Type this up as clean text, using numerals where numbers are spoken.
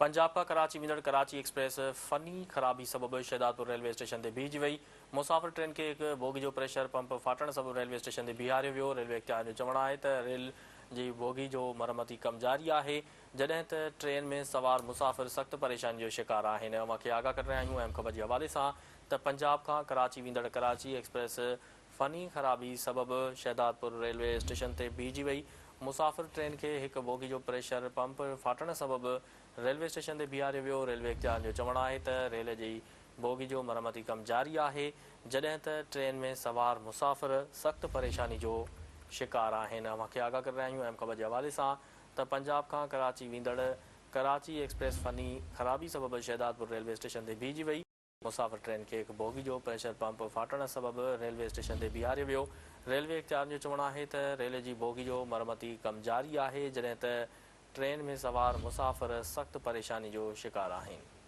پنجاب کان ڪراچي ويندڙ ڪراچي ايڪسپريس فني خرابي سبب شهدادپور ريلوي اسٽيشن تي بيهجي وئي. مسافر ٽرين کي هڪ بوگي جو پريشر پمپ ڦاٽڻ سبب ريلوي اسٽيشن تي بيهاريو ويو. ريلوي اختيارين جو چوڻ آهي ته ريل جي بوگي جو مرمتي ڪم جاري آهي، جڏهن ته ٽرين ۾ سوار مسافر سخت پريشاني جو شڪار آهن. اوهان کي آگاهه ڪري رهيا آهيون اهم خبر جي حوالي سان ته پنجاب کان ڪراچي ويندڙ ڪراچي ايڪسپريس فني خرابي سبب شهدادپور ريلوي اسٽيشن تي بيهجي وئي، مسافر ٽرين کي هڪ بوگي جو پريشر پمپ ڦاٽڻ سبب ريلوي اسٽيشن تي بيهاريو ويو، ريلوي اختيارين جو چوڻ آهي ته ريل جي بوگي جو مرمتي ڪم جاري آهي، جڏهن ته ٽرين ۾ سوار مسافر سخت پريشاني جو شڪار آهن. اوهان کي آگاهه ڪري رهيا آهيون اهم خبر جي حوالي سان ته پنجاب کان ڪراچي ويندڙ ڪراچي ايڪسپريس فني خرابي سبب شهدادپور ريلوي اسٽيشن تي بيهجي وئي. مسافر ٽرين کي هڪ بوگي جو پريشر پمپ ڦاٽڻ سبب ريلوي اسٽيشن تي بيهاريو ويو. ريلوي اختيارين جو چوڻ آهي ته ريل جي بوگي جو مرمتي ڪم جاري آهي، جڏهن ته ٽرين ۾ سوار مسافر سخت پريشاني جو شڪار آهن.